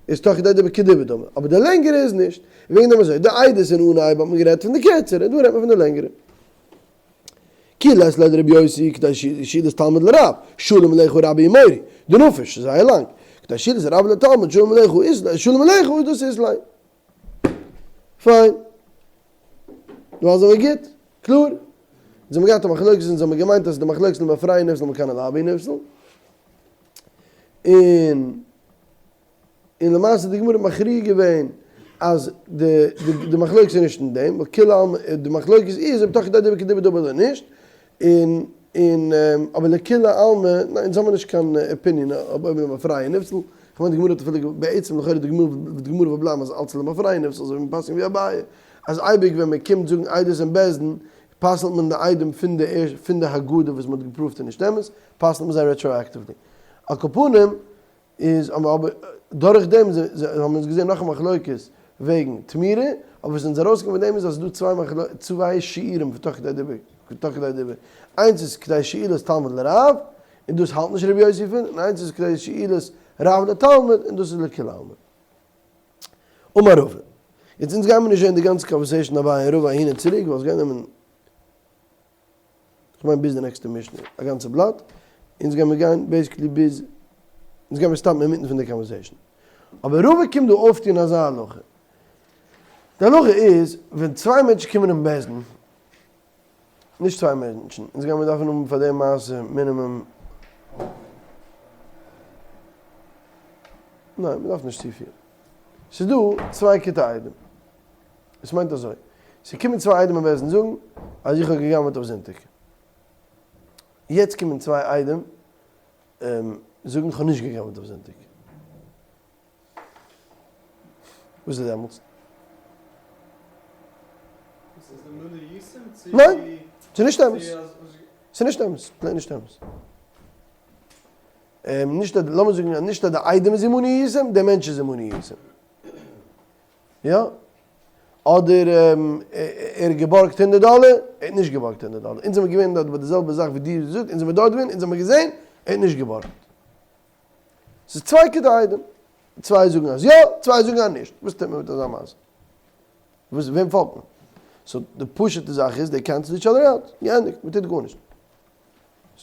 איז תוך כדי דיבור כדיבור דמי, אבער די לענגערע איז נישט, וועגן דעם אזוי, די עדות אין אנהייב האט מען גערעדט פון די קערצערע, דא רעדט מען פון די לענגערע. כי לית ליה לרבי יוסי כדי שאילת תלמיד לרב, שלום עליך רבי ומורי, דנפיש, זייער לאנג, כדי שאילת רב לתלמיד שלום עליך איז שלום עליך דאס איז ליה. פיין. נו אלזא ווען גוט, קלאר. אונז האבן געהאט א מחלוקת, אונז האבן געמיינט אז די מחלוקת למפרע נפסל מכאן ולהבא נפסל. און און למעשה די גמרא מכריע געווען אז די די מחלוקת איז נישט אין דעם, ווייל כולי עלמא די מחלוקת איז אויב תוך כדי דיבור כדיבור דמי אדער נישט, און און אבער לכולי עלמא, ניין אונז האבן נישט קיין opinion אויב אויב למפרע נפסל, כ'מיין די גמרא האט אפילו בעצם לכאורה די גמרא די גמרא וועט בלייבן אז אלץ למפרע נפסל אזוי ווי מ'פסק'נט ווי אביי אז אייביג ווען מ'קומט זאגן עדות אין בית דין פסל'ט מען די עדים פון די ערשט פון די הגדה וואס מ'האט געפרואווט איז נישט אמת פסל'ט מען זיי retroactively. על כל פנים איז האבן אבער דורך דעם האבן אונז געזען נאך א מחלוקת וועגן תמורה, אבער וואס אונז ארויסגעקומען פון דעם איז אז ס'איז דא צוויי צוויי שיעורים פון תוך כדי דיבור, תוך כדי דיבור, איינס איז כדי שאילת תלמיד לרב, און דאס האלט נישט רבי יוסי פון, און איינס איז כדי שאילת רב לתלמיד, און דאס איז לכולי עלמא. אמר רבא. יעצט אונז גיימיר נישט זען די גאנצע conversation אביי און רבא אהין און צוריק, ווייל ס'גייט נעמען. כ'מיין ביז די נעקסטע משנה, א גאנצע בלאט, אונז גיימיר גיין basically ביז, אונז גיימיר stop ן אינמיטן פון די conversation. אבער רבא קומט דא אויפטון אזא הלכה. די הלכה איז, ווען צוויי מענטשן קומען אין בית דין, נישט צוויי מענטשן, אונז גיימיר דארפן האבן פאר די מעשה מינימום, ניין, מ'דארף נישט צופיל. ס'איז דא צוויי כיתה עדים. עס מיינט אזוי, ס'קומען צוויי עדים אין בית דין זאגן אז איך האב גע'גנב'עט אויף זונטאג. יעצט קומען צוויי עדים זאגן איך האב נישט גע'גנב'עט אויף זונטאג. וואס איז דעמאלטס? ניין, ס'איז נישט אמת. ס'איז נישט אמת, plain נישט אמת. נישט אז, לאמיר זאגן אז נישט אז די עדים איז עמנו הייתם, דער מענטש איז עמנו הייתם. יא. אדער ער האט געבארגט הונדערט דאלער, ער האט נישט געבארגט הונדערט דאלער. אונז זעמיר געווען דארט ביי די זעלבע זאך ווי דו זאגסט, אונז זעמיר דארט געווען, אונז האמיר געזען, ער האט נישט געבארגט. ס'איז צוויי כדי עדים. צוויי זאגן אז יא, צוויי זאגן אז נישט. וואס טוט מען מיט אזא מעשה? וואס וועם פאלגט מען? so די פשוטע זאך איז they cancel each other out, געענדיגט, מען טוט גארנישט.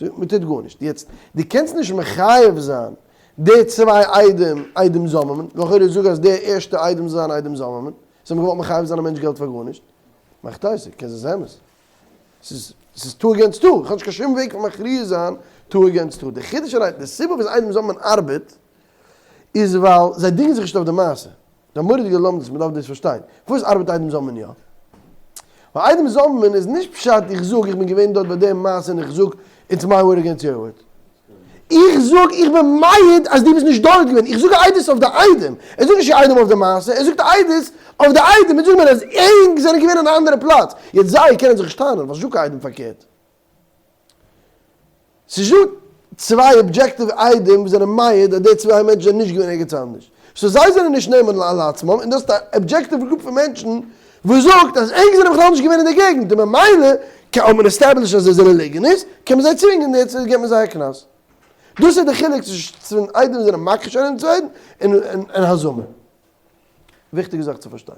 מען טוט גארנישט. יעצט, דו קענסט נישט מחייב זיין די צוויי עדים עדים זוממין, לכאורה זאג אז די ערשטע עדים זאל זיין עדים זוממין, זיי האבן געוואלט מחייב זיין א מענטש געלט פאר גארנישט. מאכט אויס, קען זיין ס'איז אמת. ס'איז ס'איז two against two, איך האב נישט קיין שום וועג פון מכריע זיין two against two. די חידוש אריין, די סיבה וואס עדים זוממין ארבעט, איז ווייל זיי דינגען זיך נישט אויף די מעשה. די מורא'דיגע לומדות, מ'דארף דאס פארשטיין. פארוואס ארבעט עדים זוממין יא? ווייל עדים זוממין איז נישט פשט איך זאג איך בין געווען דארט ביי די מעשה און איך זאג it's my word against your word. איך זאג איך בין מעיד אז דו ביסט נישט דארט געווען, איך זאג עדות אויף די עדים, ער זאגט נישט עדים אויף די מעשה, ער זאגט עדות אויף די עדים, און זאג מיר אז ענק זענען געווען אין א אנדערע פלאץ, יעצט זיי קענען זיך נישט טענה'ן ווייל ס'איז דא קיין עדים פארקערט. ס'איז דא צוויי objective עדים וואס זענען מעיד אז די צוויי מענטשן זענען נישט געווען ערגעץ אנדערש. so זיי זענען נישט נאמן על עצמם, און דאס איז א objective group פון מענטשן וואס זאגט אז ענק זענען בכלל נישט געווען אין די געגנט, און ממילא האט מען established אז זיי זענען ליגענערס, קען מען זיי צווינגען און יעצט געבט מען זיי א קנס. דאס איז די חילוק צווישן עדים וואס זענען מכחיש איינער דעם צווייטן און הזמה. וויכטיגע זאך צו פארשטיין.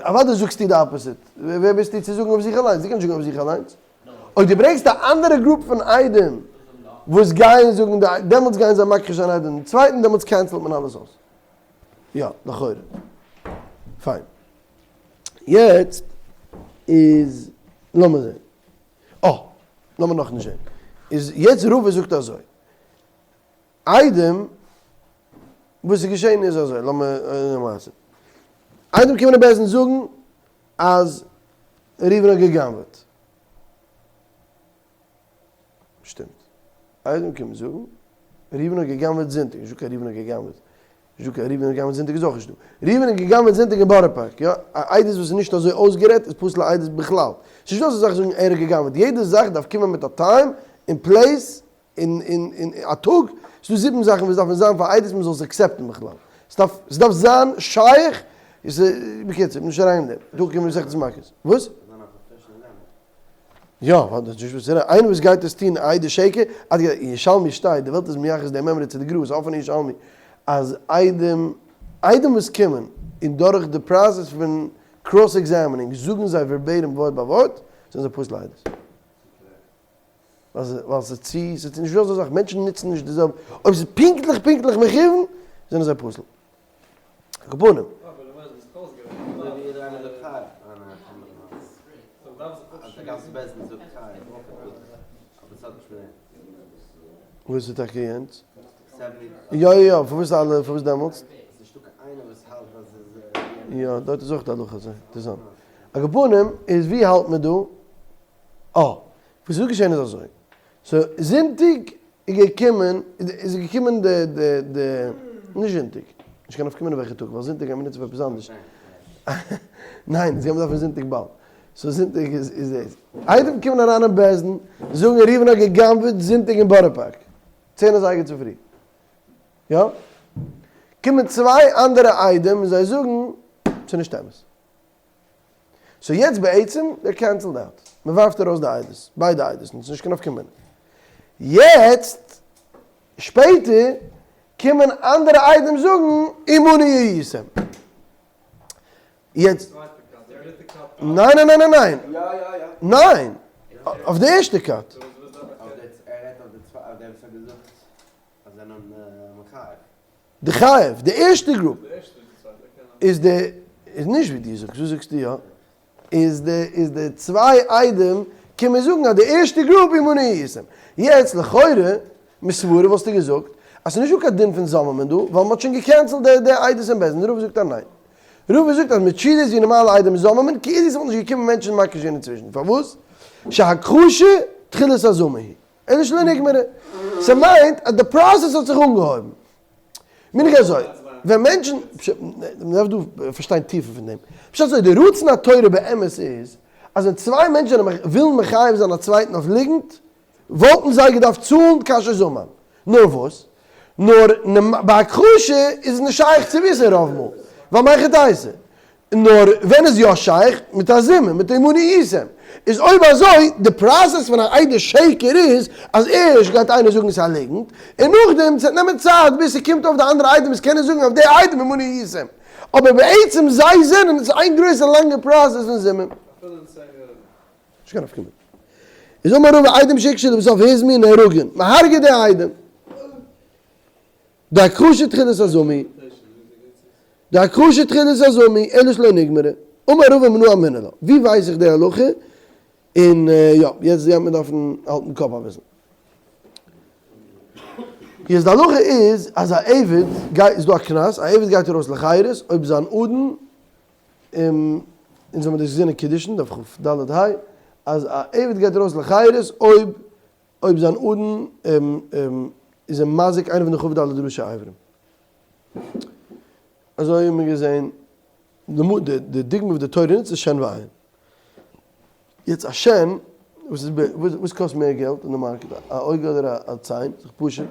אוודאי זאגסטו די opposite, ווער ביסטו צו זאגן אויף זיך אליינס, דו קענסט נישט זאגן אויף זיך אליינס. אויב דו ברענגסט א אנדערע group פון עדים וואס גייען זאגן די, דעמאלטס גייען זיי מכחיש זיין איינער דעם צווייטן, דעמאלטס cancel ט מען אלעס אויס. יא, לכאורה. פיין. יעצט איז, לאמיר זען. אה, לאמיר נאכנישט זען. איז יעצט רבא זאגט אזוי. עדים, וואס איז געשען איז אזוי, לאמיר למעשה. עדים קומען אין בית דין זאגן אז ראובן האט גע'גנב'עט. שטימט. עדים קומען זאגן, ראובן האט גע'גנב'עט זונטאג, נישטא קיין ראובן האט גע'גנב'עט. נישטא קיין ראובן האט גע'גנב'עט זונטאג איז אויך נישטא. ראובן האט גע'גנב'עט זונטאג אין בארא פארק, יא. א עדות וואס איז נישט אזוי אויסגערעדט איז פסול א עדות בכלל. ס'נישטא אזא זאך זאגן ער האט גע'גנב'עט. יעדע זאך דארף קומען מיט א time און place און און און א טאג, ס'דא זיבן זאכן וואס דארפן זיין פאר עדות מ'זאל עס accept ן בכלל, ס'דארף ס'דארף זיין שייך, בקיצור, נישט אריין אין דעם, דא קומען מסכת מכות, וואס? יא, ווייל דאס איז נישט וואס צו רעדן, איינער וואס גייט עס טון עדי שקר, עד כדי, אין ירושלמי שטייט, די וועלט איז מייחס די מימרא צו די גר"א, ס'איז אפענע ירושלמי, אז עדים, עדים וואס קומען, און דורך די process פון cross examining זאגן זיי verbatim ווארט ביי ווארט, זענען זיי פסול עדות. ווייל ס'איז צו, ס'איז נישט דא אזא זאך, מענטשן נוצן נישט די זעלבע, אויב ס'איז פונקטליך פונקטליך מכוון, זענען זיי פסול. על כל פנים. וואס איז טאקע יענץ? יא יא יא, פארוואס אלע, פארוואס דעמאלטס? יא, דארט איז אויך די הלכה אזוי, אינטערעסאנט. על כל פנים, איז ווי האלט מען דא? אה, וואס איז געשען איז אזוי, so זונטאג איז געקומען, איז געקומען די די די, נישט זונטאג, נישט קיין נפקא מינה וועלכע טאג, ווייל זונטאג גייט מען נוצן פאר עפעס אנדערש, ניין, אונז גיימיר דארפן זונטאג באלד, so זונטאג איז איז דאס, עדים קומען אריין אין בית דין, זאגן ראובן האט גע'גנב'עט זונטאג אין בארא פארק, צען אזייגער צופרי, יא? קומען צוויי אנדערע עדים און זיי זאגן, ס'איז נישט אמת. so יעצט בעצם they're cancelled out, מען ווארפט ארויס די עדות, ביידע עדות, און ס'איז נישט קיין נפקא מינה. יעצט שפעטער קומען אנדערע עדים זאגן עמנו הייתם. יעצט, ניין ניין ניין ניין ניין, ניין, אויף די ערשטע כת. די חייב, די ערשטע group איז די, איז נישט ווי דו זאגסט, וואס זאגסטו יא? איז די, איז די צוויי עדים קומען זאגן אז די ערשטע group איז עמנו הייתם. יעצט לכאורה, מסברה וואלסטו געזאגט אז ס'איז נישטא קיין דין פון זוממין דא, ווייל מ'האט שוין גע cancel ט די די עדות אין בית דין, רבא זאגט אז ניין. רבא זאגט אז מיט תשובה איז ווי נארמאלע עדים זוממין, כאילו ס'וואלט נישט געקומען מענטשן מכחיש זיין אינצווישן. פארוואס? שהכחשה תחילת הזמה היא. אלא שלא נגמרה. ס'מיינט אז די process האט זיך אנגעהויבן. מין איך אזוי, ווען מענטשן, מ'דארף דא פארשטיין טיפער פון דעם. פשט אזוי, די רצון התורה באמת איז, אז ווען צוויי מענטשן זענען ווילן מחייב זיין א צווייטן אויף ליגנט, וואלטן זיי געדארפט צאלן כאשר זמם. נאר וואס? נאר ביי הכחשה איז עס נישט שייך צו וויסן רוב מאל, ווייל מהיכי תיתי. נאר ווען איז יא שייך? מיט א זימון, מיט עמנו הייתם. איז אויב אזוי, די process פון א עדות שקר איז, אז ערשט גייט איינער זאגן ס'איז א ליגנט, און נאכדעם ס'וועט נעמען צייט ביז ס'קומט אויף די אנדערע עדים וואס קענען זאגן אויף די עדים עמנו הייתם. אבער בעצם זיי זענען, ס'איז איין גרויסע לאנגע process פון זימון. אפילו אין צען יאר ארום. נישט קיין נפקא מינה. איז אמר רבא עדים שהכשו לבסוף הוזמו נהרגין, מ'הרג'עט די עדים. די הכחשה תחילת הזמי, די הכחשה תחילת הזמי, אלא שלא נגמרה, אמר רבא מנא אמינא לה, ווי ווייס איך די הלכה, און יא, יעצט גייט מען דארפן האלטן קאפ אביסל. יעצט די הלכה איז אז א עבד גייט, איז דא א קנס, א עבד גייט ארויס לחירות אויב זיין אדון, אונז האבן דאס געזען אין קידושין דף כ ד ה, אז א עבד גייט ארויס לחירות אויב אויב זיין אדון איז אים מזיק איינע פון די כ ד ראשי אברים. אזוי האבן מיר געזען די דוגמא וואס די תורה נוצט איז שן ועין. יעצט א שן, וואס איז וואס קאסט מער געלט אין די market, א אויג אדער א ציין? ס'איז פשוט.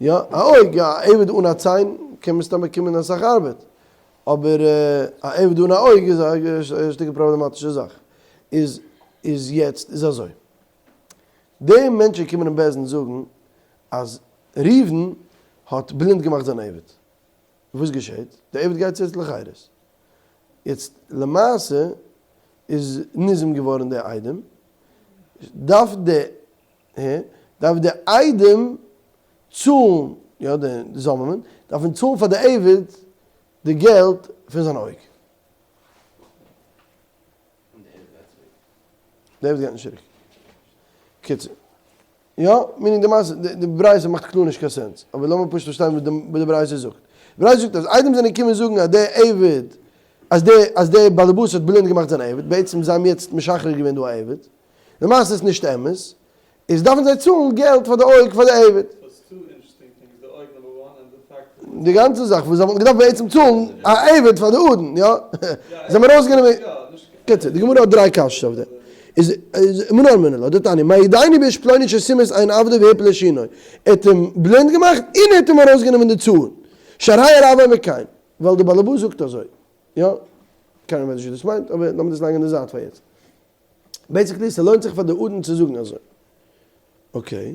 יא, א אויג, יא, א עבד אן א ציין קען מסתם באקומען אסאך ארבעט. אבער א עבד אן א אויג איז א שטיקל פראבלעמאטישע זאך. איז איז יעצט איז אזוי. די מענטשן קומען אין בית דין זאגן אז ראובן האט בלינד געמאכט זיין עבד. וואס געשעט? די עבד גייט יעצט לחירות. יעצט למעשה איז ניזום געווארן די איידעם, דארף די דארף די איידעם צאלן, יא די זוממין דארפן צאלן פאר די עבד די געלט פון זיין אויג. און די עבד גייט צוריק. די עבד גייט נישט צוריק. קיצור. יא, meaning די מעשה, די ברייתא מאכט קלאר נישט קיין sense. אבער לאמיר פשוט פארשטיין וואס די ברייתא זאגט. די ברייתא זאגט אז עדים זענען געקומען זאגן אז דער עבד, אז דער, אז דער באלעבאס האט בלינד געמאכט זיין עבד, בעצם זיי האבן יעצט משחרר געווען דא א עבד. למעשה איז נישט אמת. איז דארפן זיי צאלן געלט פאר די אויג פאר די עבד. די גאנצע זאך וואס זיי וואלטן געדארפט בעצם צאלן א עבד פאר די אדון, יא? זיי האבן ארויסגענומען, קיצור, די גמרא האט דריי קשיות אויף דעם. איז איז מנא אמינא לה, דתניא, מעידני באיש פלוני שסימס עין עבדו והפיל את שינו, ער האט אים בלינד געמאכט און ער האט אים ארויסגענומען די צאן. שהרי הרב אומר כן, ווייל די בעלעבאס זאגט אזוי. יא? קיינער ווייסט נישט וואס דאס מיינט, אבער לאמיר דאס לייגן אין די זייט פאר יעצט. basically ס'לוינט זיך פאר די אדון צו זאגן אזוי. okay.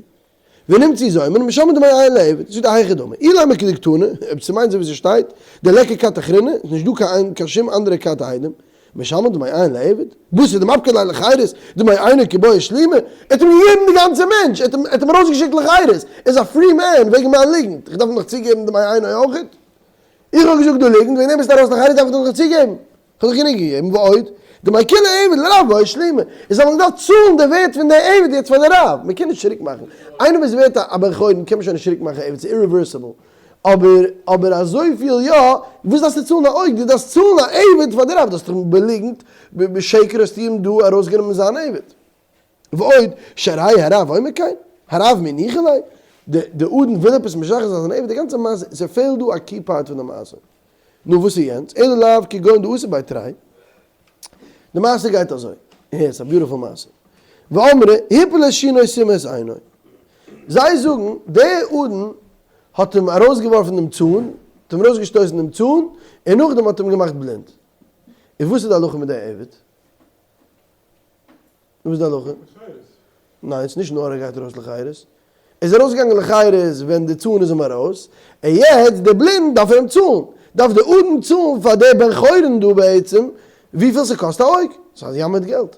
ונמצאו זוממין משלמין דמי עין לעבד, זאגט די היכי דמי, אילימא כדקתני, אויב ס'מיינט אזוי ווי ס'שטייט, דליכא כת אחרינא, איז נישט דא קיין קיין שום אנדערע כת עדים, משלמין דמי עין לעבד, בתר דמפקי ליה לחירות, דמי עינוי קבעי שלומי, ער האט אים געגעבן די גאנצע מענטש, ער האט אים ארויסגעשיקט לחירות, ער איז א free man וועגן מיין ליגנט, איך דארף אים נאך צוגעבן דמי עינוי אויכעט? איך האב געזאגט דא ליגנט, וועגן דעם ביסטו ארויס לחירות דארף איך דיר נאך צוגעבן? כ'האב דאך גענוג געגעבן, ועוד, דמי כולי עבד לרב בעי שלומי, איז זאל מען געדארפט צאלן די ווערט פון די עבד יעצט פאר די רב, מען קען נישט צוריק מאכן, איינער וואס ווערט א בן חורין קען מען שוין נישט צוריק מאכן עבד, ס'איז irreversible, אבער אבער אזויפיל יא, וואס דארפסטו צאלן א אויג, דו דארפסט צאלן א עבד פאר די רב, דו האסט דאך בליגנט, בשקר האסטו אים דא ארויסגענומען זיין עבד. ועוד, שהרי הרב אומר כן, הרב מי ניחא ליה, די די אדון וויל עפעס משחרר זיין זיין עבד, די גאנצע מעשה, ס'פעלט דא א key part פון די מעשה. נו וואס איז יענץ? אלא לאו כגון דאתו בי תרי. די מעשה גייט אזוי, הער, ס'איז א beautiful מעשה. ואמרי, הפיל את שינו סימא את עינו. זיי זאגן, דער אדון האט אים ארויסגעווארפן דעם צאן, האט אים ארויסגעשטויסן דעם צאן, און נאכדעם האט אים געמאכט בלינד. און וואס איז די הלכה מיט דער עבד? נו וואס איז די הלכה? ניין ס'איז נישט נאר ער גייט ארויס לחירות, ער איז ארויסגעגאנגען לחירות ווען די צאן איז אים ארויס, און יעצט די בלינד דארף ער אים צאלן, דארף די אדון צאלן פאר די בן חורין דא בעצם וויפיל ס'קאסט א אויג, ס'איז א ים מיט געלט.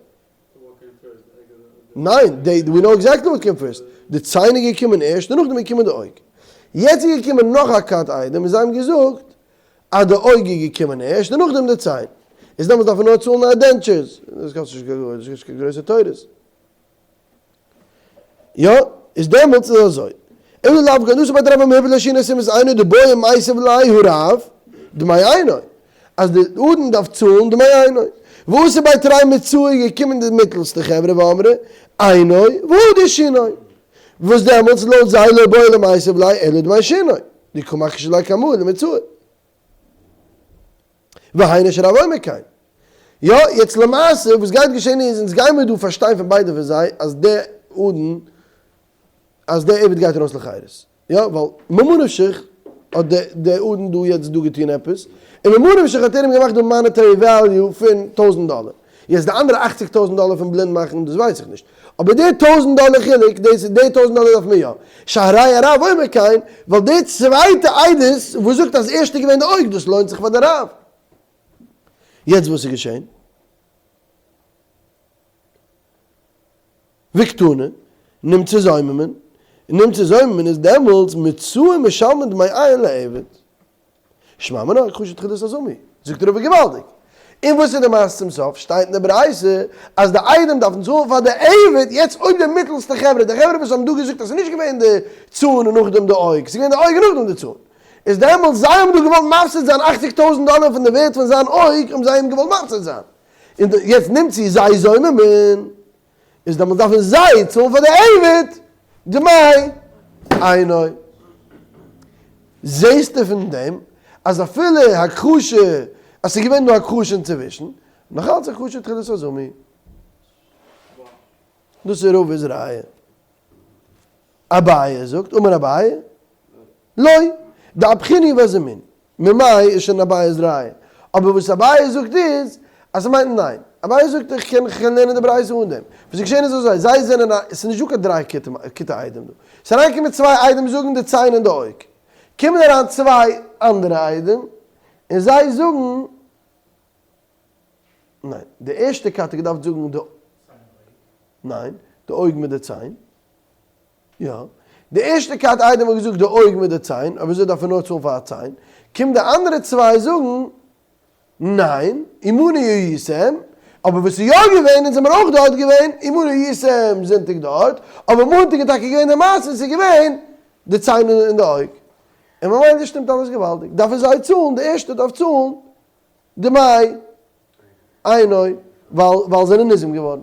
ניין, די, we know exactly what came first, די ציין איז געקומען ערשט און נאכדעם איז געקומען די אויג. יעצט איז געקומען נאך א כת עדים און זיי האבן געזאגט אז די אויג איז געקומען ערשט און נאכדעם די ציין, איז דעמאלטס דארף מען נאר צאלן א dentures, דאס קאסט נישט קיין קיין גרויסע תורות. יא, איז דעמאלטס איז אזוי, אלא לאו כגון דאתו בי תרי ואמרי הפיל את שינו סימא את עינו דבעי מיתיב ליה הרב דמי עינו, אז די אדון דארף צאלן דמי עינו, ואתו בי תרי אמצעאי איז געקומען די מיטעלסטע חברה ואמרי עינו והדר שינו, וואס דעמאלטס לויט זיי לא בעי למיתב ליה אלא דמי שינו. דקא מכחשי ליה קמאי לאמצעאי. והיינו שהרב אומר כן. יא, יעצט למעשה וואס גייט געשען איז, אונז גיימיר דא פארשטיין פון ביידע פון זיי אז דער אדון, אז דער עבד גייט ארויס לחירות. יא, ווייל ממה נפשך. האט דער אדון דא יעצט דא געטון עפעס, און ממה נפשך האט ער אים געמאכט די monetary value פון טויזענט דאלער. יעצט די אנדערע אכציג טויזענט דאלער פון בלינד מאכן דאס ווייס איך נישט, אבער די טויזענט דאלער חילוק, דאס די טויזענט דאלער דארף מען יא. שהרי הרב אומר כן, ווייל די צווייטע עדות וואס זאגט אז ערשט איז געווען די אויג דאס לוינט זיך פאר די רב. יעצט וואס איז געשען? וקתני, נמצא זוממין, נמצא זוממין איז דעמאלטס מצוה משלמין דמי עין לעבד. שמע מינה, הכחשה תחילת הזמה. זאגט רבא געוואלדיג! און וואס איז די מעשה צום סוף? שטייט אין די ברייתא אז די עדים דארפן צאלן פאר די עבד, יעצט אויב די מיטעלסטע חברה, די חברה וואס האבן דא געזאגט אז ס'איז נישט געווען די צאן און נאכדעם די אויג, ס'איז געווען די אויג און נאכדעם די צאן, איז דעמאלטס זיי האבן דא געוואלט מפסיד זיין אכציג טויזנט דאלער פון די ווערט פון זיין אויג האבן זיי אים געוואלט מפסיד זיין, און יעצט נמצאו זיי זוממין, איז דעמאלטס דארפן זיי צאלן פאר די עבד דמי עינו. זעהסטו פון דעם אז אפילו הכחשה, אז ס'איז געווען דא הכחשה אינצווישן, נאך אלץ הכחשה תחילת הזמה. דאס איז רבא'ס ראיה. אביי זאגט, אמר אביי, לא, דאפכינהו ואזמינהו. ממאי איז שוין אביי'ס ראיה. אבער וואס אביי זאגט איז אז ס'מיינט ניין. אביי זאגט איך קען איך קען לערנען די ברייתא אן דעם. וואס איז געשען איז אזוי, זיי זענען א, ס'איז נישט דא קיין דריי כיתה עדים דא. ס'איז אריינגעקומען צוויי עדים זאגן די ציין און די אויג. קומען אריין צוויי אנדערע עדים און זיי זאגן ניין. די ערשטע כת האט געדארפט זאגן די ניין, די אויג מיט די ציין. יא. די ערשטע כת עדים האט געזאגט די אויג מיט די ציין, אויב אזוי דארף ער נאר צאלן פאר א ציין. קומט די אנדערע צוויי זאגן, ניין, עמנו הייתם, אבער וואס איז יא געווען, אונז זעמיר אויך דארט געווען, עמנו הייתם זונטאג דארט, אבער מאנטאג איז טאקע געווען די מעשה און ס'איז געווען די ציין און די אויג. און ממילא שטימט אלעס געוואלדיג. דארפן זיי צאלן, די ערשטע דארף צאלן דמי עינו, ווייל ווייל זענען ניזום געווארן.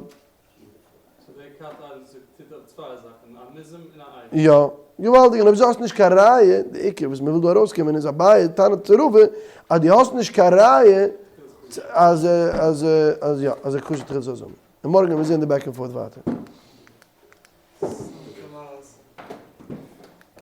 יא, געוואלדיג, און אויב זו האסט נישט קיין ראיה, די עיקר וואס מ'וויל דא ארויסקומען איז אביי טענה'ט צו רבא אז דו האסט נישט קיין ראיה אז אז אז יא אז הכחשה תחילת הזמה. און מארגן וועלן מיר זעהן די back and forth ווייטער.